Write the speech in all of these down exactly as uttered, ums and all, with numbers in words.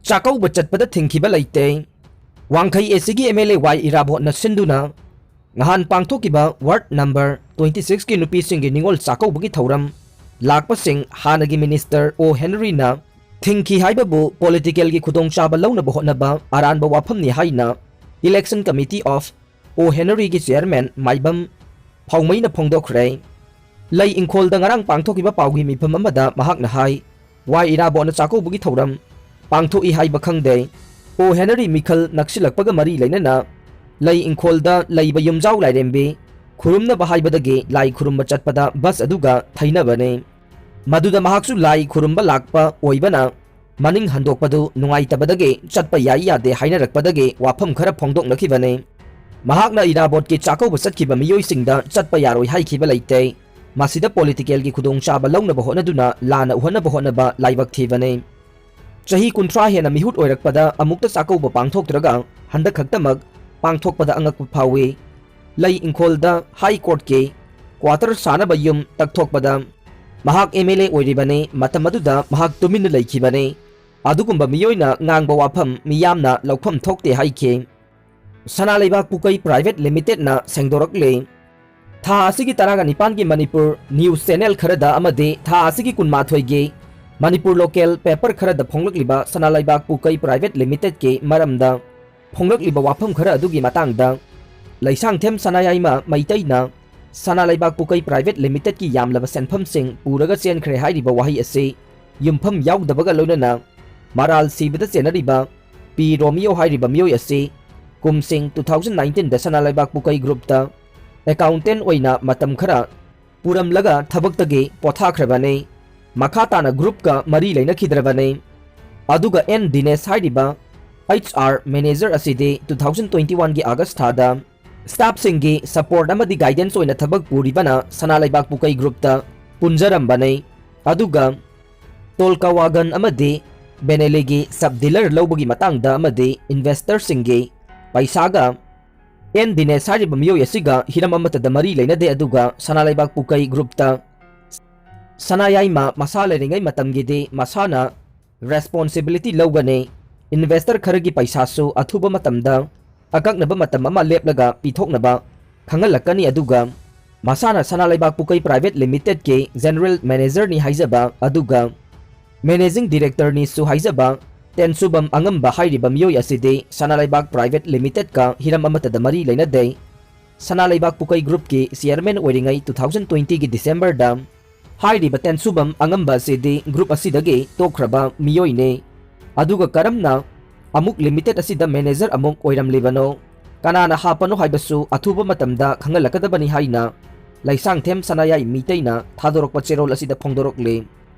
ꯆꯥꯛꯀꯧꯕ ꯆꯠꯄꯗ ꯊꯤꯡꯈꯤꯕ ꯂꯩꯇꯦ꯫ ꯋꯥꯡꯈꯩ ꯑꯦ ꯁꯤꯒꯤ ꯑꯦꯝ ꯑꯦꯜ ꯑꯦ ꯋꯥꯏ ꯏꯔꯥꯕꯣꯠꯅ ꯁꯤꯟꯗꯨꯅ ꯉꯍꯥꯟ ꯄꯥꯡꯊꯣꯛꯈꯤꯕ ꯋꯥꯔꯗ ꯅꯝꯕꯔ ꯇ꯭ꯋꯦꯟꯇꯤ ꯁꯤꯛꯁꯀꯤ ꯅꯨꯄꯤꯁꯤꯡꯒꯤ ꯅꯤꯉꯣꯜ ꯆꯥꯛꯀꯧꯕꯒꯤ ꯊꯧꯔꯝ ꯂꯥꯛꯄꯁꯤꯡ ꯍꯥꯟꯅꯒꯤ ꯃꯤꯅꯤꯁꯇꯔ ꯑꯣ ꯍꯦꯅꯔꯤꯅ ꯊꯤꯡꯈꯤ ꯍꯥꯏꯕꯕꯨ ꯄꯣꯂꯤꯇꯤꯀꯦꯜꯒꯤ ꯈꯨꯗꯣꯡꯆꯥꯕ ꯂꯧꯅꯕ ꯍꯣꯠꯅꯕ ꯑꯔꯥꯟꯕ ꯋꯥꯐꯝꯅꯤ ꯍꯥꯏꯅ Election Committee of ꯑꯣ ꯍꯦꯅꯔꯤꯒꯤ ꯆꯤꯌꯔꯃꯦꯟ ꯃꯥꯏꯕꯝ ꯐꯥꯎꯃꯩꯅ ꯐꯣꯡꯗꯣꯛꯈ꯭ꯔꯦ꯫ ꯂꯩ ꯏꯪꯈꯣꯜꯗ ꯉꯔꯥꯡ ꯄꯥꯡꯊꯣꯛꯈꯤꯕ ꯄꯥꯎꯒꯤ ꯃꯤꯐꯝ ꯑꯃꯗ ꯃꯍꯥꯛꯅ ꯍꯥꯏ, ꯋꯥꯏ ꯏꯔꯥꯕꯣꯠꯅ ꯆꯥꯛꯀꯧꯕꯒꯤ ꯊꯧꯔꯝ ꯄꯥꯡꯊꯣꯛꯏ ꯍꯥꯏꯕ ꯈꯪꯗꯦ꯫ ꯑꯣ ꯍꯦꯅꯔꯤ ꯃꯤꯈꯜ ꯅꯛꯁꯤꯜꯂꯛꯄꯒ ꯃꯔꯤ ꯂꯩꯅꯅ ꯂꯩ ꯏꯪꯈꯣꯜꯗ ꯂꯩꯕ ꯌꯨꯝꯖꯥꯎ ꯂꯥꯏꯔꯦꯝꯕꯤ ꯈꯨꯔꯨꯝꯅꯕ ꯍꯥꯏꯕꯗꯒꯤ ꯂꯥꯏ ꯈꯨꯔꯨꯝꯕ ꯆꯠꯄꯗ ꯕꯁ ꯑꯗꯨꯒ ꯊꯩꯅꯕꯅꯤ꯫ ꯃꯗꯨꯗ ꯃꯍꯥꯛꯁꯨ ꯂꯥꯏ ꯈꯨꯔꯨꯝꯕ ꯂꯥꯛꯄ ꯑꯣꯏꯕꯅ ꯃꯅꯤꯡ ꯍꯟꯗꯣꯛꯄꯗꯨ ꯅꯨꯡꯉꯥꯏꯇꯕꯗꯒꯤ ꯆꯠꯄ ꯌꯥꯏ ꯌꯥꯗꯦ ꯍꯥꯏꯅꯔꯛꯄꯗꯒꯤ ꯋꯥꯐꯝ ꯈꯔ ꯐꯣꯡꯗꯣꯛꯅꯈꯤꯕꯅꯤ꯫ ꯃꯍꯥꯛꯅ ꯏꯔꯥꯕꯣꯠꯀꯤ ꯆꯥꯛꯀꯧꯕ ꯆꯠꯈꯤꯕ ꯃꯤꯑꯣꯏꯁꯤꯡꯗ ꯆꯠꯄ ꯌꯥꯔꯣꯏ ꯍꯥꯏꯈꯤꯕ ꯂꯩꯇꯦ꯫ ꯃꯁꯤꯗ ꯄꯣꯂꯤꯇꯤꯀꯦꯜꯒꯤ ꯈꯨꯗꯣꯡꯆꯥꯕ ꯂꯧꯅꯕ ꯍꯣꯠꯅꯗꯨꯅ ꯂꯥꯟꯅ ꯎꯍꯟꯅꯕ ꯍꯣꯠꯅꯕ ꯂꯥꯏꯕꯛ ꯊꯤꯕꯅꯤ꯫ ꯆꯍꯤ ꯀꯨꯟꯊ꯭ꯔꯥ ꯍꯦꯟꯅ ꯃꯤꯍꯨꯠ ꯑꯣꯏꯔꯛꯄꯗ ꯑꯃꯨꯛꯇ ꯆꯥꯛꯀꯧꯕ ꯄꯥꯡꯊꯣꯛꯇ꯭ꯔꯒ ꯍꯟꯗꯛ ꯈꯛꯇꯃꯛ ꯄꯥꯡꯊꯣꯛꯄꯗ ꯑꯉꯛꯄ ꯐꯥꯎꯏ꯫ ꯂꯩ ꯏꯪꯈꯣꯜꯗ ꯍꯥꯏ ꯀꯣꯔꯠꯀꯤ ꯀ꯭ꯋꯥꯇꯔ ꯁꯥꯅꯕ ꯌꯨꯝ ꯇꯛꯊꯣꯛꯄꯗ ꯃꯍꯥꯛ ꯑꯦꯝ ꯑꯦꯜ ꯑꯦ ꯑꯣꯏꯔꯤꯕꯅꯤ, ꯃꯇꯝ ꯑꯗꯨꯗ ꯃꯍꯥꯛ ꯇꯨꯃꯤꯟꯅ ꯂꯩꯈꯤꯕꯅꯤ꯫ ꯑꯗꯨꯒꯨꯝꯕ ꯃꯤꯑꯣꯏꯅ ꯉꯥꯡꯕ ꯋꯥꯐꯝ ꯃꯤꯌꯥꯝꯅ ꯂꯧꯐꯝ ꯊꯣꯛꯇꯦ ꯍꯥꯏꯈꯤ꯫ ꯁꯅꯥ ꯂꯩꯕꯥꯛ ꯄꯨꯀꯩ ꯄ꯭ꯔꯥꯏꯚꯦꯠ ꯂꯤꯃꯤꯇꯦꯠꯅ ꯁꯦꯡꯗꯣꯔꯛꯂꯤ꯫ ꯊꯥ ꯑꯁꯤꯒꯤ ꯇꯔꯥꯒ ꯅꯤꯄꯥꯟꯒꯤ ꯃꯅꯤꯄꯨꯔ ꯅ꯭ꯌꯨꯁ ꯆꯦꯅꯦꯜ ꯈꯔꯗ ꯑꯃꯗꯤ ꯊꯥ ꯑꯁꯤꯒꯤ ꯀꯨꯟꯃꯥꯊꯣꯏꯒꯤ ꯃꯅꯤꯄꯨꯔ ꯂꯣꯀꯦꯜ ꯄꯦꯄꯔ ꯈꯔꯗ ꯐꯣꯡꯂꯛꯂꯤꯕ ꯁꯅꯥ ꯂꯩꯕꯥꯛ ꯄꯨꯀꯩ ꯄ꯭ꯔꯥꯏꯚꯦꯠ ꯂꯤꯃꯤꯇꯦꯠꯀꯤ ꯃꯔꯝꯗ ꯐꯣꯡꯂꯛꯂꯤꯕ ꯋꯥꯐꯝ ꯈꯔ ꯑꯗꯨꯒꯤ ꯃꯇꯥꯡꯗ ꯂꯩꯁꯥꯡꯊꯦꯝ ꯁꯅꯥꯌꯥꯏꯃ ꯃꯩꯇꯩꯅ ꯁꯅꯥ ꯂꯩꯕꯥꯛ ꯄꯨꯀꯩ ꯄ꯭ꯔꯥꯏꯚꯦꯠ ꯂꯤꯃꯤꯇꯦꯠꯀꯤ ꯌꯥꯝꯂꯕ ꯁꯦꯟꯐꯝꯁꯤꯡ ꯄꯨꯔꯒ ꯆꯦꯟꯈ꯭ꯔꯦ ꯍꯥꯏꯔꯤꯕ ꯋꯥꯍꯩ ꯑꯁꯤ ꯌꯨꯝꯐꯝ ꯌꯥꯎꯗꯕꯒ ꯂꯣꯏꯅꯅ ꯃꯔꯥꯜ ꯁꯤꯕꯗ ꯆꯦꯟꯅꯔꯤꯕ ꯄꯤ ꯔꯣꯃꯤꯌꯣ ꯍꯥꯏꯔꯤꯕ ꯃꯤꯑꯣꯏ ꯑꯁꯤ ꯀꯨꯝꯁꯤꯡ ꯇꯨ ꯊꯥꯎꯖꯟ ꯅꯥꯏꯟꯇꯤꯟꯗ ꯁꯅꯥ ꯂꯩꯕꯥꯛ ꯄꯨꯀꯩ ꯒ꯭ꯔꯨꯞꯇ ꯑꯦꯀꯥꯎꯟꯇꯦꯟ ꯑꯣꯏꯅ ꯃꯇꯝ ꯈꯔ ꯄꯨꯔꯝꯂꯒ ꯊꯕꯛꯇꯒꯤ ꯄꯣꯊꯥꯈ꯭ꯔꯕꯅꯤ꯫ ꯃꯈꯥ ꯇꯥꯅ ꯒ꯭ꯔꯨꯞꯀ ꯃꯔꯤ ꯂꯩꯅꯈꯤꯗ꯭ꯔꯕꯅꯤ꯫ ꯑꯗꯨꯒ ꯑꯦꯟ ꯗꯤꯅꯦꯁ ꯍꯥꯏꯔꯤꯕ ꯑꯩꯆ ꯑꯥꯔ ꯃꯦꯅꯦꯖꯔ ꯑꯁꯤꯗꯤ ꯇꯨ ꯊꯥꯎꯖꯟ ꯇ꯭ꯋꯦꯟꯇꯤ ꯋꯥꯟꯒꯤ ꯑꯥꯒꯁ ꯊꯥꯗ ꯁ꯭ꯇꯥꯐꯁꯤꯡꯒꯤ ꯁꯄꯣꯔꯠ ꯑꯃꯗꯤ ꯒꯥꯏꯗꯦꯟꯁ ꯑꯣꯏꯅ ꯊꯕꯛ ꯄꯨꯔꯤꯕꯅ ꯁꯅꯥ ꯂꯩꯕꯥꯛ ꯄꯨꯀꯩ ꯒ꯭ꯔꯨꯞꯇ ꯄꯨꯟꯖꯔꯝꯕꯅꯤ꯫ ꯑꯗꯨꯒ ꯇꯣꯜꯀꯥꯋꯥꯒꯟ ꯑꯃꯗꯤ ꯕꯦꯅꯦꯂꯤꯒꯤ ꯁꯕ ꯗꯤꯂꯔ ꯂꯧꯕꯒꯤ ꯃꯇꯥꯡꯗ ꯑꯃꯗꯤ ꯏꯟꯚꯦꯁꯇꯔꯁꯤꯡꯒꯤ ꯄꯩꯁꯥꯒ ꯑꯦꯟ ꯗꯤꯅꯦꯁ ꯍꯥꯏꯔꯤꯕ ꯃꯤꯑꯣꯏ ꯑꯁꯤꯒ ꯍꯤꯔꯝ ꯑꯃꯠꯇꯗ ꯃꯔꯤ ꯂꯩꯅꯗꯦ, ꯑꯗꯨꯒ ꯁꯅꯥ ꯂꯩꯕꯥꯛ ꯄꯨꯀꯩ ꯒ꯭ꯔꯨꯞꯇ ꯁꯅꯥꯌꯥꯏꯃ ꯃꯁꯥ ꯂꯩꯔꯤꯉꯩ ꯃꯇꯝꯒꯤꯗꯤ ꯃꯁꯥꯅ responsibility ꯂꯧꯒꯅꯤ꯫ Investor ꯈꯔꯒꯤ ꯄꯩꯁꯥꯁꯨ ꯑꯊꯨꯕ ꯃꯇꯝꯗ ꯑꯀꯛꯅꯕ ꯃꯇꯝ ꯑꯃ ꯂꯦꯞꯂꯒ ꯄꯤꯊꯣꯛꯅꯕ ꯈꯪꯍꯜꯂꯛꯀꯅꯤ꯫ ꯑꯗꯨꯒ ꯃꯁꯥꯅ ꯁꯅꯥ ꯂꯩꯕꯥꯛ ꯄꯨꯀꯩ Private Limited ꯀꯤ General Manager ꯅꯤ ꯍꯥꯏꯖꯕ ꯑꯗꯨꯒ Managing Director ꯅꯤꯁꯨ ꯍꯥꯏꯖꯕ ꯇꯦꯟꯁꯨꯕꯝ ꯑꯉꯝꯕ ꯍꯥꯏꯔꯤꯕ ꯃꯤꯑꯣꯏ ꯑꯁꯤꯗꯤ ꯁꯅꯥ ꯂꯩꯕꯥꯛ Private Limited ꯀ ꯍꯤꯔꯝ ꯑꯃꯠꯇꯗ ꯃꯔꯤ ꯂꯩꯅꯗꯦ꯫ ꯁꯅꯥ ꯂꯩꯕꯥꯛ ꯄꯨꯀꯩ Group ꯀꯤ Chairman ꯑꯣꯏꯔꯤꯉꯩ two thousand twenty ꯒꯤ December ꯗ ꯍꯥꯏꯔꯤꯕ ꯇꯦꯟꯁꯨꯕꯝ ꯑꯉꯝꯕ ꯑꯁꯤꯗꯤ group ꯑꯁꯤꯗꯒꯤ ꯇꯣꯛꯈ꯭ꯔꯕ ꯃꯤꯑꯣꯏꯅꯤ꯫ ꯑꯗꯨꯒ ꯀꯔꯝꯅ ꯑꯃꯨꯛ Limited ꯑꯁꯤꯗ Manager ꯑꯃꯨꯛ ꯑꯣꯏꯔꯝꯂꯤꯕꯅꯣ, ꯀꯅꯥꯅ ꯍꯥꯞꯄꯅꯣ ꯍꯥꯏꯕꯁꯨ ꯑꯊꯨꯕ ꯃꯇꯝꯗ ꯈꯪꯍꯜꯂꯛꯀꯗꯕꯅꯤ ꯍꯥꯏꯅ ꯂꯩꯁꯥꯡꯊꯦꯝ ꯁꯅꯥꯌꯥꯏ ꯃꯤꯇꯩꯅ ꯊꯥꯗꯣꯔꯛꯄ ꯆꯦꯔꯣꯜ ꯑꯁꯤꯗ ꯐꯣꯡꯗꯣꯔꯛꯂꯤ꯫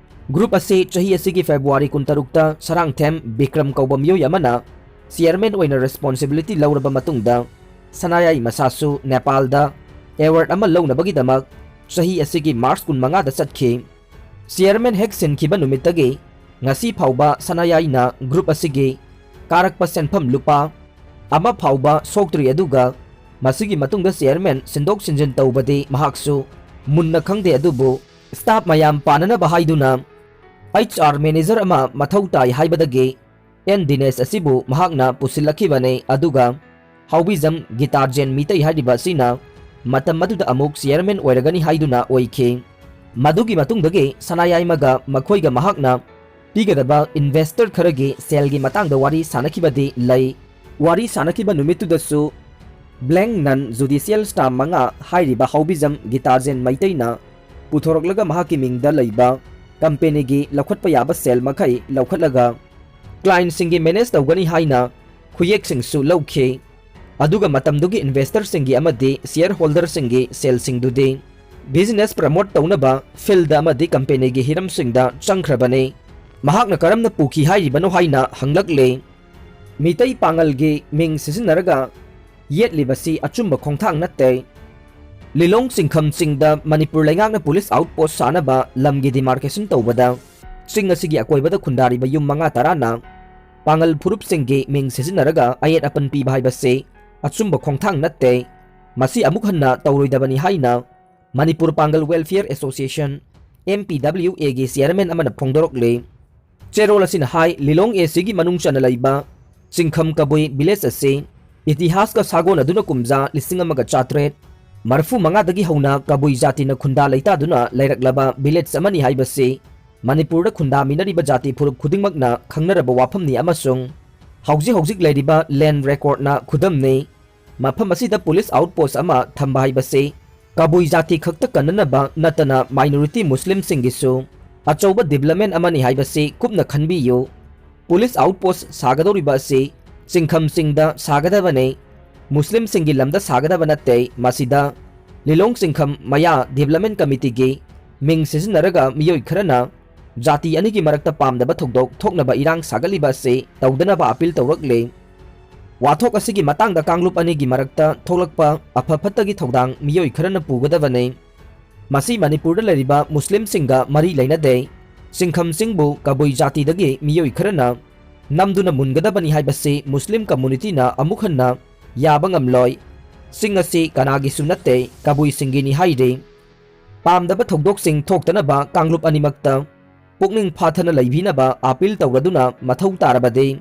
Group ꯑꯁꯤ ꯆꯍꯤ ꯑꯁꯤꯒꯤ February ꯀꯨꯟꯇꯔꯨꯛꯇ ꯁꯔꯥꯡꯊꯦꯝ ꯕꯤꯀ꯭ꯔꯝ ꯀꯧꯕ ꯃꯤꯑꯣꯏ ꯑꯃꯅ Chairman ꯑꯣꯏꯅ responsibility ꯂꯧꯔꯕ ꯃꯇꯨꯡꯗ, ꯁꯅꯥꯌꯥꯏ ꯃꯁꯥꯁꯨ ꯅꯦꯄꯥꯜꯗ award ꯑꯃ ꯂꯧꯅꯕꯒꯤꯗꯃꯛ ꯆꯍꯤ ꯑꯁꯤꯒꯤ March ꯀꯨꯟꯃꯉꯥꯗ ꯆꯠꯈꯤ꯫ Chairman ꯍꯦꯛ ꯁꯤꯟꯈꯤꯕ ꯅꯨꯃꯤꯠꯇꯒꯤ ꯉꯁꯤ ꯐꯥꯎꯕ ꯁꯅꯥꯌꯥꯏꯅ group ꯑꯁꯤꯒꯤ ꯀꯥꯔꯛꯄ ꯁꯦꯟꯐꯝ ꯂꯨꯄꯥ ꯑꯃ ꯐꯥꯎꯕ ꯁꯣꯛꯇ꯭ꯔꯤ꯫ ꯑꯗꯨꯒ ꯃꯁꯤꯒꯤ ꯃꯇꯨꯡꯗ Chairman ꯁꯤꯟꯗꯣꯛ ꯁꯤꯟꯖꯤꯟ ꯇꯧꯕꯗꯤ ꯃꯍꯥꯛꯁꯨ ꯃꯨꯟꯅ ꯈꯪꯗꯦ꯫ ꯑꯗꯨꯕꯨ staff ꯃꯌꯥꯝ ꯄꯥꯅꯅꯕ ꯍꯥꯏꯗꯨꯅ HR manager ꯑꯃ ꯃꯊꯧ ꯇꯥꯏ ꯍꯥꯏꯕꯗꯒꯤ ꯑꯦꯟ ꯗꯤꯅꯦꯁ ꯑꯁꯤꯕꯨ ꯃꯍꯥꯛꯅ ꯄꯨꯁꯤꯜꯂꯛꯈꯤꯕꯅꯤ꯫ ꯑꯗꯨꯒ ꯍꯥꯎꯕꯤꯖꯝ ꯒꯤꯇꯥꯔꯖꯦꯟ ꯃꯤꯇꯩ ꯍꯥꯏꯔꯤꯕ ꯑꯁꯤꯅ ꯃꯇꯝ ꯑꯗꯨꯗ ꯑꯃꯨꯛ Chairman ꯑꯣꯏꯔꯒꯅꯤ ꯍꯥꯏꯗꯨꯅ ꯑꯣꯏꯈꯤ꯫ ꯃꯗꯨꯒꯤ ꯃꯇꯨꯡꯗꯒꯤ ꯁꯅꯥꯌꯥꯏꯃꯒ ꯃꯈꯣꯏꯒ ꯃꯍꯥꯛꯅ ꯄꯤꯒꯗꯕ investor ꯈꯔꯒꯤ ꯁꯦꯜꯒꯤ ꯃꯇꯥꯡꯗ ꯋꯥꯔꯤ ꯁꯥꯅꯈꯤꯕꯗꯤ ꯂꯩ꯫ ꯋꯥꯔꯤ ꯁꯥꯅꯈꯤꯕ ꯅꯨꯃꯤꯠꯇꯨꯗꯁꯨ blank non judicial stamp ꯃꯉꯥ ꯍꯥꯏꯔꯤꯕ ꯍꯥꯎꯕꯤꯖꯝ ꯒꯤꯇꯥꯔꯖꯦꯟ ꯃꯩꯇꯩꯅ ꯄꯨꯊꯣꯔꯛꯂꯒ ꯃꯍꯥꯛꯀꯤ ꯃꯤꯡꯗ ꯂꯩꯕ company ꯒꯤ ꯂꯧꯈꯠꯄ ꯌꯥꯕ ꯁꯦꯜ ꯃꯈꯩ ꯂꯧꯈꯠꯂꯒ client ꯁꯤꯡꯒꯤ manage ꯇꯧꯒꯅꯤ ꯍꯥꯏꯅ ꯈꯨꯌꯦꯛꯁꯤꯡꯁꯨ ꯂꯧꯈꯤ꯫ ꯑꯗꯨꯒ ꯃꯇꯝꯗꯨꯒꯤ investor ꯁꯤꯡꯒꯤ ꯑꯃꯗꯤ shareholder ꯁꯤꯡꯒꯤ ꯁꯦꯜꯁꯤꯡꯗꯨꯗꯤ business promote ꯇꯧꯅꯕ field ꯑꯃꯗꯤ company ꯒꯤ ꯍꯤꯔꯝꯁꯤꯡꯗ ꯆꯪꯈ꯭ꯔꯕꯅꯤ꯫ ꯃꯍꯥꯛꯅ ꯀꯔꯝꯅ ꯄꯨꯈꯤ ꯍꯥꯏꯔꯤꯕꯅꯣ ꯍꯥꯏꯅ ꯍꯪꯂꯛꯂꯦ꯫ ꯃꯤꯇꯩ ꯄꯥꯉꯜꯒꯤ ꯃꯤꯡ ꯁꯤꯖꯤꯟꯅꯔꯒ ꯌꯦꯠꯂꯤꯕꯁꯤ ꯑꯆꯨꯝꯕ ꯈꯣꯡꯊꯥꯡ ꯅꯠꯇꯦ꯫ ꯂꯤꯂꯣꯡ ꯆꯤꯡꯈꯝ ꯆꯤꯡꯗ ꯃꯅꯤꯄꯨꯔ ꯂꯩꯉꯥꯛꯅ police outpost ꯁꯥꯅꯕ ꯂꯝꯒꯤ demarcation ꯇꯧꯕꯗ ꯆꯤꯡ ꯑꯁꯤꯒꯤ ꯑꯀꯣꯏꯕꯗ ꯈꯨꯟꯗꯥꯔꯤꯕ ꯌꯨꯝ ꯃꯉꯥ ꯇꯔꯥꯅ ꯄꯥꯉꯜ ꯐꯨꯔꯨꯞꯁꯤꯡꯒꯤ ꯃꯤꯡ ꯁꯤꯖꯤꯟꯅꯔꯒ ꯑꯌꯦꯠ ꯑꯄꯟ ꯄꯤꯕ ꯍꯥꯏꯕꯁꯤ ꯑꯆꯨꯝꯕ ꯈꯣꯡꯊꯥꯡ ꯅꯠꯇꯦ꯫ ꯃꯁꯤ ꯑꯃꯨꯛ ꯍꯟꯅ ꯇꯧꯔꯣꯏꯗꯕꯅꯤ ꯍꯥꯏꯅ ꯃꯅꯤꯄꯨꯔ ꯄꯥꯡꯒꯜ Welfare Association, M P W A ꯒꯤ chairman ꯑꯃꯅ ꯐꯣꯡꯗꯣꯔꯛꯂꯤ꯫ ꯆꯦꯔꯣꯜ ꯑꯁꯤꯅ ꯍꯥꯏ, ꯂꯤꯂꯣꯡ ꯑꯦ ꯁꯤꯒꯤ ꯃꯅꯨꯡ ꯆꯟꯅ ꯂꯩꯕ ꯆꯤꯡꯈꯝ ꯀꯕꯨꯏ ꯚꯤꯂꯦꯖ ꯑꯁꯤ ꯏꯇꯤꯍꯥꯁꯀ ꯁꯥꯒꯣꯟꯅꯗꯨꯅ ꯀꯨꯝꯖꯥ ꯂꯤꯁꯤꯡ ꯑꯃꯒ ꯆꯥꯇ꯭ꯔꯦꯠ ꯃꯔꯤꯐꯨ ꯃꯉꯥꯗꯒꯤ ꯍꯧꯅ ꯀꯕꯨꯏ ꯖꯥꯇꯤꯅ ꯈꯨꯟꯗꯥ ꯂꯩꯇꯥꯗꯨꯅ ꯂꯩꯔꯛꯂꯕ ꯚꯤꯂꯦꯖ ꯑꯃꯅꯤ ꯍꯥꯏꯕꯁꯤ ꯃꯅꯤꯄꯨꯔꯗ ꯈꯨꯟꯗꯥꯃꯤꯟꯅꯔꯤꯕ ꯖꯥꯇꯤ ꯐꯨꯔꯨꯞ ꯈꯨꯗꯤꯡꯃꯛꯅ ꯈꯪꯅꯔꯕ ꯋꯥꯐꯝꯅꯤ ꯑꯃꯁꯨꯡ ꯍꯧꯖꯤꯛ ꯍꯧꯖꯤꯛ ꯂꯩꯔꯤꯕ ꯂꯦꯟ ꯔꯦꯀꯣꯔꯗꯅ ꯈꯨꯗꯝꯅꯤ꯫ ꯃꯐꯝ ꯑꯁꯤꯗ ꯄꯨꯂꯤꯁ ꯑꯥꯎꯠꯄꯣꯁ ꯑꯃ ꯊꯝꯕ ꯍꯥꯏꯕꯁꯤ ꯀꯕꯨꯏ ꯖꯥꯇꯤ ꯈꯛꯇ ꯀꯟꯅꯅꯕ ꯅꯠꯇꯅ ꯃꯥꯏꯅꯣꯔꯤꯇꯤ ꯃꯨꯁꯂꯤꯝꯁꯤꯡꯒꯤꯁꯨ ꯑꯆꯧꯕ ꯗꯤꯕꯂꯞꯃꯦꯟ ꯑꯃꯅꯤ ꯍꯥꯏꯕꯁꯤ ꯀꯨꯞꯅ ꯈꯟꯕꯤꯌꯨ꯫ ꯄꯨꯂꯤꯁ ꯑꯥꯎꯠꯄꯣꯁ ꯁꯥꯒꯗꯧꯔꯤꯕ ꯑꯁꯤ ꯆꯤꯡꯈꯝꯁꯤꯡꯗ ꯁꯥꯒꯗꯕꯅꯤ, ꯃꯨꯁꯂꯤꯝꯁꯤꯡꯒꯤ ꯂꯝꯗ ꯁꯥꯒꯗꯕ ꯅꯠꯇꯦ꯫ ꯃꯁꯤꯗ ꯂꯤꯂꯣꯡ ꯆꯤꯡꯈꯝ ꯃꯌꯥ ꯗꯤꯕꯂꯞꯃꯦꯟ ꯀꯃꯤꯇꯤꯒꯤ ꯃꯤꯡ ꯁꯤꯖꯤꯟꯅꯔꯒ ꯃꯤꯑꯣꯏ ꯈꯔꯅ ꯖꯥꯇꯤ ꯑꯅꯤꯒꯤ ꯃꯔꯛꯇ ꯄꯥꯝꯗꯕ ꯊꯧꯗꯣꯛ ꯊꯣꯛꯅꯕ ꯏꯔꯥꯡ ꯁꯥꯒꯠꯂꯤꯕ ꯑꯁꯤ ꯇꯧꯗꯅꯕ ꯑꯄꯤꯜ ꯇꯧꯔꯛꯂꯤ꯫ ꯋꯥꯊꯣꯛ ꯑꯁꯤꯒꯤ ꯃꯇꯥꯡꯗ ꯀꯥꯡꯂꯨꯞ ꯑꯅꯤꯒꯤ ꯃꯔꯛꯇ ꯊꯣꯛꯂꯛꯄ ꯑꯐ ꯐꯠꯇꯒꯤ ꯊꯧꯗꯥꯡ ꯃꯤꯑꯣꯏ ꯈꯔꯅ ꯄꯨꯒꯗꯕꯅꯤ꯫ ꯃꯁꯤ ꯃꯅꯤꯄꯨꯔꯗ ꯂꯩꯔꯤꯕ ꯃꯨꯁꯂꯤꯝꯁꯤꯡꯒ ꯃꯔꯤ ꯂꯩꯅꯗꯦ꯫ ꯆꯤꯡꯈꯝꯁꯤꯡꯕꯨ ꯀꯕꯨꯏ ꯖꯥꯇꯤꯗꯒꯤ ꯃꯤꯑꯣꯏ ꯈꯔꯅ ꯅꯝꯗꯨꯅ ꯃꯨꯟꯒꯗꯕꯅꯤ ꯍꯥꯏꯕꯁꯤ ꯃꯨꯁꯂꯤꯝ ꯀꯝꯃꯨꯅꯤꯇꯤꯅ ꯑꯃꯨꯛ ꯍꯟꯅ ꯌꯥꯕ ꯉꯝꯂꯣꯏ꯫ ꯆꯤꯡ ꯑꯁꯤ ꯀꯅꯥꯒꯤꯁꯨ ꯅꯠꯇꯦ, ꯀꯕꯨꯏꯁꯤꯡꯒꯤꯅꯤ ꯍꯥꯏꯔꯤ꯫ ꯄꯥꯝꯗꯕ ꯊꯧꯗꯣꯛꯁꯤꯡ ꯊꯣꯛꯇꯅꯕ ꯀꯥꯡꯂꯨꯞ ꯑꯅꯤꯃꯛꯇ ꯄꯨꯛꯅꯤꯡ ꯐꯥꯊꯅ ꯂꯩꯕꯤꯅꯕ ꯑꯥꯄꯤꯜ ꯇꯧꯔꯗꯨꯅ ꯃꯊꯧ ꯇꯥꯔꯕꯗꯤ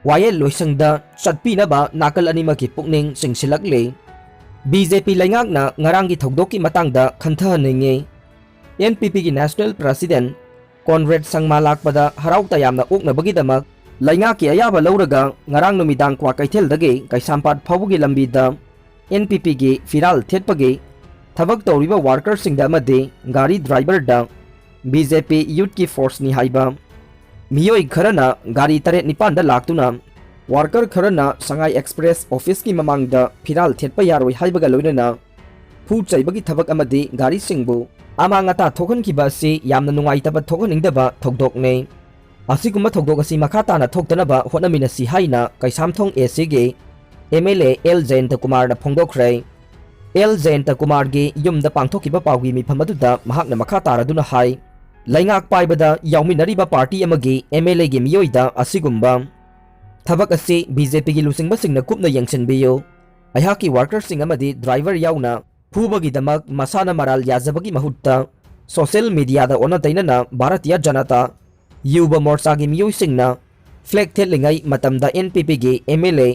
ꯋꯥꯌꯦꯜ ꯂꯣꯏꯁꯪꯗ ꯆꯠꯄꯤꯅꯕ ꯅꯥꯀꯜ ꯑꯅꯤꯃꯛꯀꯤ ꯄꯨꯛꯅꯤꯡ ꯆꯤꯡꯁꯤꯜꯂꯛꯂꯤ꯫ ꯕꯤ ꯖꯦ ꯄꯤ ꯂꯩꯉꯥꯛꯅ ꯉꯔꯥꯡꯒꯤ ꯊꯧꯗꯣꯛꯀꯤ ꯃꯇꯥꯡꯗ ꯈꯟꯊꯍꯟꯅꯤꯡꯉꯤ꯫ ꯑꯦꯟ ꯄꯤ ꯄꯤꯒꯤ ꯅꯦꯁꯅꯦꯜ ꯄ꯭ꯔꯁꯤꯗꯦꯟ ꯀꯣꯟꯔꯦꯗ ꯁꯪꯃꯥ ꯂꯥꯛꯄꯗ ꯍꯔꯥꯎ ꯇꯌꯥꯝꯅ ꯑꯣꯛꯅꯕꯒꯤꯗꯃꯛ ꯂꯩꯉꯥꯛꯀꯤ ꯑꯌꯥꯕ ꯂꯧꯔꯒ ꯉꯔꯥꯡ ꯅꯨꯃꯤꯗꯥꯡ ꯀ꯭ꯋꯥꯀꯩꯊꯦꯜꯗꯒꯤ ꯀꯩꯁꯥꯝꯄꯥꯠ ꯐꯥꯎꯕꯒꯤ ꯂꯝꯕꯤꯗ ꯑꯦꯟ ꯄꯤ ꯄꯤꯒꯤ ꯐꯤꯔꯥꯜ ꯊꯦꯠꯄꯒꯤ ꯊꯕꯛ ꯇꯧꯔꯤꯕ ꯋꯥꯔꯀꯔꯁꯤꯡꯗ ꯑꯃꯗꯤ ꯒꯥꯔꯤ ꯗ꯭ꯔꯥꯏꯚꯔꯗ ꯕꯤ ꯖꯦ ꯄꯤ ꯌꯨꯠꯀꯤ ꯐꯣꯔꯁꯅꯤ ꯍꯥꯏꯕ ꯃꯤꯑꯣꯏ ꯈꯔꯅ ꯒꯥꯔꯤ ꯇꯔꯦꯠ ꯅꯤꯄꯥꯟꯗ ꯂꯥꯛꯇꯨꯅ ꯋꯥꯔꯀꯔ ꯈꯔꯅ ꯁꯉꯥꯏ ꯑꯦꯛꯁꯄ꯭ꯔꯦꯁ ꯑꯣꯐꯤꯁꯀꯤ ꯃꯃꯥꯡꯗ ꯐꯤꯔꯥꯜ ꯊꯦꯠꯄ ꯌꯥꯔꯣꯏ ꯍꯥꯏꯕꯒ ꯂꯣꯏꯅꯅ ꯐꯨ ꯆꯩꯕꯒꯤ ꯊꯕꯛ ꯑꯃꯗꯤ ꯒꯥꯔꯤꯁꯤꯡꯕꯨ ꯑꯃꯥꯡ ꯑꯇꯥ ꯊꯣꯛꯍꯟꯈꯤꯕ ꯑꯁꯤ ꯌꯥꯝꯅ ꯅꯨꯡꯉꯥꯏꯇꯕ ꯊꯣꯛꯍꯟꯅꯤꯡꯗꯕ ꯊꯧꯗꯣꯛꯅꯤ꯫ ꯑꯁꯤꯒꯨꯝꯕ ꯊꯧꯗꯣꯛ ꯑꯁꯤ ꯃꯈꯥ ꯇꯥꯅ ꯊꯣꯛꯇꯅꯕ ꯍꯣꯠꯅꯃꯤꯟꯅꯁꯤ ꯍꯥꯏꯅ ꯀꯩꯁꯥꯝꯊꯣꯡ ꯑꯦ ꯁꯤꯒꯤ ꯑꯦꯝ ꯑꯦꯜ ꯑꯦ ꯑꯦꯜ ꯖꯌꯟꯇ ꯀꯨꯃꯥꯔꯅ ꯐꯣꯡꯗꯣꯛꯈ꯭ꯔꯦ꯫ ꯑꯦꯜ ꯖꯌꯟꯇ ꯀꯨꯃꯥꯔꯒꯤ ꯌꯨꯝꯗ ꯄꯥꯡꯊꯣꯛꯈꯤꯕ ꯄꯥꯎꯒꯤ ꯃꯤꯐꯝ ꯑꯗꯨꯗ ꯃꯍꯥꯛꯅ ꯃꯈꯥ ꯇꯥꯔꯗꯨꯅ ꯍꯥꯏ, ꯂꯩꯉꯥꯛ ꯄꯥꯏꯕꯗ ꯌꯥꯎꯃꯤꯟꯅꯔꯤꯕ ꯄꯥꯔꯇꯤ ꯑꯃꯒꯤ ꯑꯦꯝ ꯑꯦꯜ ꯑꯦꯒꯤ ꯃꯤꯑꯣꯏꯗ ꯑꯁꯤꯒꯨꯝꯕ ꯊꯕꯛ ꯑꯁꯤ ꯕꯤ ꯖꯦ ꯄꯤꯒꯤ ꯂꯨꯆꯤꯡꯕꯁꯤꯡꯅ ꯀꯨꯞꯅ ꯌꯦꯡꯁꯤꯟꯕꯤꯌꯨ꯫ ꯑꯩꯍꯥꯛꯀꯤ ꯋꯥꯔꯀꯔꯁꯤꯡ ꯑꯃꯗꯤ ꯗ꯭ꯔꯥꯏꯚꯔ ꯌꯥꯎꯅ ꯐꯨꯕꯒꯤꯗꯃꯛ ꯃꯁꯥꯅ ꯃꯔꯥꯜ ꯌꯥꯖꯕꯒꯤ ꯃꯍꯨꯠꯇ ꯁꯣꯁꯤꯌꯦꯜ ꯃꯤꯗꯤꯌꯥꯗ ꯑꯣꯟꯅ ꯇꯩꯅꯅ ꯚꯥꯔꯇꯤꯌ ꯖꯅꯇꯥ ꯌꯨꯕ ꯃꯣꯔꯆꯥꯒꯤ ꯃꯤꯑꯣꯏꯁꯤꯡꯅ ꯐ꯭ꯂꯦꯒ ꯊꯦꯠꯂꯤꯉꯩ ꯃꯇꯝꯗ ꯑꯦꯟ ꯄꯤ ꯄꯤꯒꯤ ꯑꯦꯝ ꯑꯦꯜ ꯑꯦ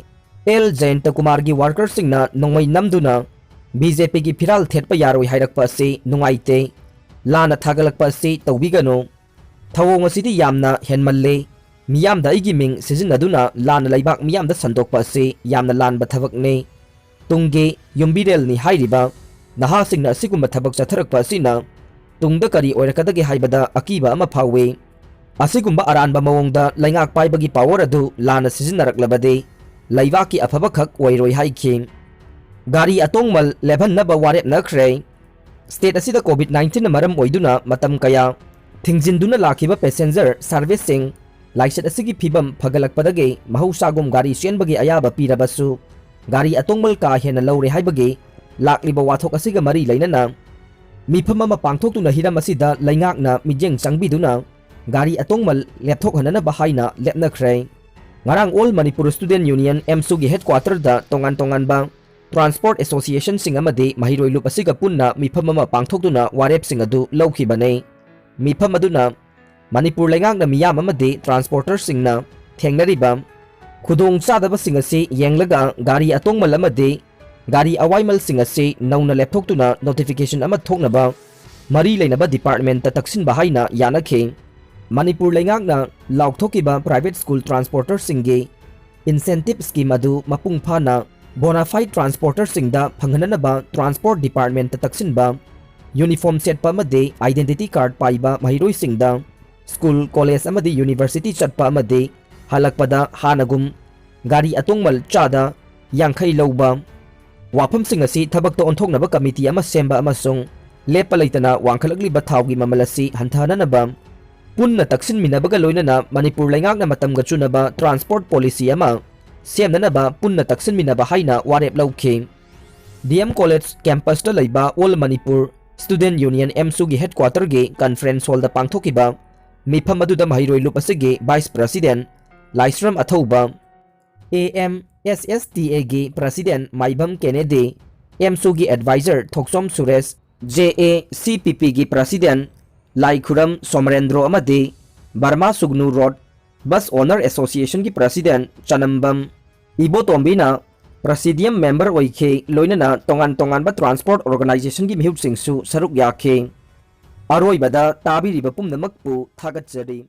ꯑꯦꯜ ꯖꯌꯟꯇ ꯀꯨꯃꯥꯔꯒꯤ ꯋꯥꯔꯀꯔꯁꯤꯡꯅ ꯅꯣꯡꯃꯩ ꯅꯝꯗꯨꯅ ꯕꯤ ꯖꯦ ꯄꯤꯒꯤ ꯐꯤꯔꯥꯜ ꯊꯦꯠꯄ ꯌꯥꯔꯣꯏ ꯍꯥꯏꯔꯛꯄ ꯑꯁꯤ ꯅꯨꯡꯉꯥꯏꯇꯦ꯫ ꯂꯥꯟꯅ ꯊꯥꯒꯠꯂꯛꯄ ꯑꯁꯤ ꯇꯧꯕꯤꯒꯅꯨ꯫ ꯊꯧꯑꯣꯡ ꯑꯁꯤꯗꯤ ꯌꯥꯝꯅ ꯍꯦꯟꯃꯜꯂꯦ꯫ ꯃꯤꯌꯥꯝꯗ ꯑꯩꯒꯤ ꯃꯤꯡ ꯁꯤꯖꯤꯟꯅꯗꯨꯅ ꯂꯥꯟꯅ ꯂꯩꯕꯥꯛ ꯃꯤꯌꯥꯝꯗ ꯁꯟꯗꯣꯛꯄ ꯑꯁꯤ ꯌꯥꯝꯅ ꯂꯥꯟꯕ ꯊꯕꯛꯅꯤ꯫ ꯇꯨꯡꯒꯤ ꯌꯨꯝꯕꯤꯔꯦꯜꯅꯤ ꯍꯥꯏꯔꯤꯕ ꯅꯍꯥꯁꯤꯡꯅ ꯑꯁꯤꯒꯨꯝꯕ ꯊꯕꯛ ꯆꯠꯊꯔꯛꯄ ꯑꯁꯤꯅ ꯇꯨꯡꯗ ꯀꯔꯤ ꯑꯣꯏꯔꯛꯀꯗꯒꯦ ꯍꯥꯏꯕꯗ ꯑꯀꯤꯕ ꯑꯃ ꯐꯥꯎꯏ꯫ ꯑꯁꯤꯒꯨꯝꯕ ꯑꯔꯥꯟꯕ ꯃꯑꯣꯡꯗ ꯂꯩꯉꯥꯛ ꯄꯥꯏꯕꯒꯤ ꯄꯥꯋꯔ ꯑꯗꯨ ꯂꯥꯟꯅ ꯁꯤꯖꯤꯟꯅꯔꯛꯂꯕꯗꯤ ꯂꯩꯕꯥꯛꯀꯤ ꯑꯐꯕꯈꯛ ꯑꯣꯏꯔꯣꯏ ꯍꯥꯏꯈꯤ꯫ ꯒꯥꯔꯤ ꯑꯇꯣꯡꯃꯜ ꯂꯦꯞꯍꯟꯅꯕ ꯋꯥꯔꯦꯞꯅꯈ꯭ꯔꯦ꯫ ꯁ꯭ꯇꯦꯠ ꯑꯁꯤꯗ ꯀꯣꯚꯤꯗ ꯅꯥꯏꯟꯇꯤꯟꯅ ꯃꯔꯝ ꯑꯣꯏꯗꯨꯅ ꯃꯇꯝ ꯀꯌꯥ ꯊꯤꯡꯖꯤꯟꯗꯨꯅ ꯂꯥꯛꯈꯤꯕ ꯄꯦꯁꯦꯟꯖꯔ ꯁꯥꯔꯚꯤꯁꯁꯤꯡ ꯂꯥꯏꯆꯠ ꯑꯁꯤꯒꯤ ꯐꯤꯕꯝ ꯐꯒꯠꯂꯛꯄꯗꯒꯤ ꯃꯍꯧꯁꯥꯒꯨꯝ ꯒꯥꯔꯤ ꯆꯦꯟꯕꯒꯤ ꯑꯌꯥꯕ ꯄꯤꯔꯕꯁꯨ ꯒꯥꯔꯤ ꯑꯇꯣꯡꯃꯜ ꯀꯥ ꯍꯦꯟꯅ ꯂꯧꯔꯦ ꯍꯥꯏꯕꯒꯤ ꯂꯥꯛꯂꯤꯕ ꯋꯥꯊꯣꯛ ꯑꯁꯤꯒ ꯃꯔꯤ ꯂꯩꯅꯅ ꯃꯤꯐꯝ ꯑꯃ ꯄꯥꯡꯊꯣꯛꯇꯨꯅ ꯍꯤꯔꯝ ꯑꯁꯤꯗ ꯂꯩꯉꯥꯛꯅ ꯃꯤꯠꯌꯦꯡ ꯆꯪꯕꯤꯗꯨꯅ ꯒꯥꯔꯤ ꯑꯇꯣꯡꯃꯜ ꯂꯦꯞꯊꯣꯛꯍꯟꯅꯅꯕ ꯍꯥꯏꯅ ꯂꯦꯞꯅꯈ꯭ꯔꯦ꯫ ꯉꯔꯥꯡ ꯑꯣꯜ ꯃꯅꯤꯄꯨꯔ ꯁ꯭ꯇꯨꯗꯦꯟꯠ ꯌꯨꯅꯤꯌꯟ ꯑꯦꯝꯁꯨꯒꯤ ꯍꯦꯗꯀ꯭ꯋꯥꯇꯔꯗ ꯇꯣꯉꯥꯟ ꯇꯣꯉꯥꯟꯕ ꯇ꯭ꯔꯥꯟꯁꯄꯣꯔꯠ ꯑꯦꯁꯣꯁꯤꯌꯦꯁꯟꯁꯤꯡ ꯑꯃꯗꯤ ꯃꯍꯩꯔꯣꯏ ꯂꯨꯞ ꯑꯁꯤꯒ ꯄꯨꯟꯅ ꯃꯤꯐꯝ ꯑꯃ ꯄꯥꯡꯊꯣꯛꯇꯨꯅ ꯋꯥꯔꯦꯞꯁꯤꯡ ꯑꯗꯨ ꯂꯧꯈꯤꯕꯅꯤ꯫ ꯃꯤꯐꯝ ꯑꯗꯨꯅ ꯃꯅꯤꯄꯨꯔ ꯂꯩꯉꯥꯛꯅ ꯃꯤꯌꯥꯝ ꯑꯃꯗꯤ ꯇ꯭ꯔꯥꯟꯁꯄꯣꯔꯇꯔꯁꯤꯡꯅ ꯊꯦꯡꯅꯔꯤꯕ ꯈꯨꯗꯣꯡꯆꯥꯗꯕꯁꯤꯡ ꯑꯁꯤ ꯌꯦꯡꯂꯒ ꯒꯥꯔꯤ ꯑꯇꯣꯡꯃꯜ ꯑꯃꯗꯤ ꯒꯥꯔꯤ ꯑꯋꯥꯏꯃꯜꯁꯤꯡ ꯑꯁꯤ ꯅꯧꯅ ꯂꯦꯞꯊꯣꯛꯇꯨꯅ ꯅꯣꯇꯤꯐꯤꯀꯦꯁꯟ ꯑꯃ ꯊꯣꯛꯅꯕ ꯃꯔꯤ ꯂꯩꯅꯕ ꯗꯤꯄꯥꯔꯠꯃꯦꯟꯠꯇ ꯇꯛꯁꯤꯟꯕ ꯍꯥꯏꯅ ꯌꯥꯅꯈꯤ꯫ ꯃꯅꯤꯄꯨꯔ ꯂꯩꯉꯥꯛꯅ ꯂꯥꯎꯊꯣꯛꯈꯤꯕ ꯄ꯭ꯔꯥꯏꯚꯦꯠ ꯁ꯭ꯀꯨꯜ ꯇ꯭ꯔꯥꯟꯁꯄꯣꯔꯇꯔꯁꯤꯡꯒꯤ ꯏꯟꯁꯦꯟꯇꯤꯚ ꯁ꯭ꯀꯤꯝ ꯑꯗꯨ ꯃꯄꯨꯡ ꯐꯥꯅ ꯕꯣꯅꯥꯐꯥꯏꯗ ꯇ꯭ꯔꯥꯟꯁꯄꯣꯔꯇꯔꯁꯤꯡꯗ ꯐꯪꯍꯟꯅꯅꯕ ꯇ꯭ꯔꯥꯟꯁꯄꯣꯔꯠ ꯗꯤꯄꯥꯔꯠꯃꯦꯟꯠꯇ ꯇꯛꯁꯤꯟꯕ, ꯌꯨꯅꯤꯐꯣꯔꯝ ꯁꯦꯠꯄ ꯑꯃꯗꯤ ꯑꯥꯏꯗꯦꯟꯇꯤꯇꯤ ꯀꯥꯔꯗ ꯄꯥꯏꯕ ꯃꯍꯩꯔꯣꯏꯁꯤꯡꯗ ꯁ꯭ꯀꯨꯜ, ꯀꯣꯂꯦꯖ ꯑꯃꯗꯤ ꯌꯨꯅꯤꯚꯔꯁꯤꯇꯤ ꯆꯠꯄ ꯑꯃꯗꯤ ꯍꯜꯂꯛꯄꯗ ꯍꯥꯟꯅꯒꯨꯝ ꯒꯥꯔꯤ ꯑꯇꯣꯡꯃꯜ ꯆꯥꯗ ꯌꯥꯡꯈꯩ ꯂꯧꯕ, ꯋꯥꯐꯝꯁꯤꯡ ꯑꯁꯤ ꯊꯕꯛꯇ ꯑꯣꯟꯊꯣꯛꯅꯕ ꯀꯃꯤꯇꯤ ꯑꯃ ꯁꯦꯝꯕ ꯑꯃꯁꯨꯡ ꯂꯦꯞꯄ ꯂꯩꯇꯅ ꯋꯥꯡꯈꯠꯂꯛꯂꯤꯕ ꯊꯥꯎꯒꯤ ꯃꯃꯜ ꯑꯁꯤ ꯍꯟꯊꯍꯟꯅꯕ ꯄꯨꯟꯅ ꯇꯛꯁꯤꯟꯃꯤꯟꯅꯕꯒ ꯂꯣꯏꯅꯅ ꯃꯅꯤꯄꯨꯔ ꯂꯩꯉꯥꯛꯅ ꯃꯇꯝꯒ ꯆꯨꯅꯕ ꯇ꯭ꯔꯥꯟꯁꯄꯣꯔꯠ ꯄꯣꯂꯤꯁꯤ ꯑꯃ ꯁꯦꯝꯅꯅꯕ ꯄꯨꯟꯅ ꯇꯛꯁꯤꯟꯃꯤꯟꯅꯕ ꯍꯥꯏꯅ ꯋꯥꯔꯦꯞ ꯂꯧꯈꯤ꯫ ꯗꯤ ꯑꯦꯝ ꯀꯣꯂꯦꯖ ꯀꯦꯝꯄꯁꯇ ꯂꯩꯕ ꯑꯣꯜ ꯃꯅꯤꯄꯨꯔ ꯁ꯭ꯇꯨꯗꯦꯟꯠ ꯌꯨꯅꯤꯌꯟ ꯑꯦꯝꯁꯨꯒꯤ ꯍꯦꯗꯀ꯭ꯋꯥꯇꯔꯒꯤ ꯀꯟꯐꯔꯦꯟꯁ ꯍꯣꯜꯗ ꯄꯥꯡꯊꯣꯛꯈꯤꯕ ꯃꯤꯐꯝ ꯑꯗꯨꯗ ꯃꯍꯩꯔꯣꯏ ꯂꯨꯞ ꯑꯁꯤꯒꯤ vice president Laishram Athouba, A M S S T ꯑꯦꯒꯤ ꯄ꯭ꯔꯁꯤꯗꯦꯟꯠ ꯃꯥꯏꯕꯝ ꯀꯦꯅꯦꯗꯤ, ꯑꯦꯝꯁꯨꯒꯤ adviser Thokchom Suresh, J A C P ꯄꯤꯒꯤ ꯄ꯭ꯔꯁꯤꯗꯦꯟꯠ ꯂꯥꯏꯈꯨꯔꯝ ꯁꯣꯃꯔꯦꯟꯗ꯭ꯔꯣ ꯑꯃꯗꯤ Burma Sugnu road bus owner ꯑꯦꯁꯣꯁꯤꯌꯦꯁꯟꯒꯤ ꯄ꯭ꯔꯁꯤꯗꯦꯟ ꯆꯅꯝꯕꯝ ꯏꯕꯣꯇꯣꯝꯕꯤꯅ ꯄ꯭ꯔꯁꯤꯗꯤꯌꯝ ꯃꯦꯝꯕꯔ ꯑꯣꯏꯈꯤ꯫ ꯂꯣꯏꯅꯅ ꯇꯣꯉꯥꯟ ꯇꯣꯉꯥꯟꯕ ꯇ꯭ꯔꯥꯟꯁꯄꯣꯔꯠ ꯑꯣꯔꯒꯅꯥꯏꯖꯦꯁꯟꯒꯤ ꯃꯤꯍꯨꯠꯁꯤꯡꯁꯨ ꯁꯔꯨꯛ ꯌꯥꯈꯤ꯫ ꯑꯔꯣꯏꯕꯗ ꯇꯥꯕꯤꯔꯤꯕ ꯄꯨꯝꯅꯃꯛꯄꯨ ꯊꯥꯒꯠꯆꯔꯤ꯫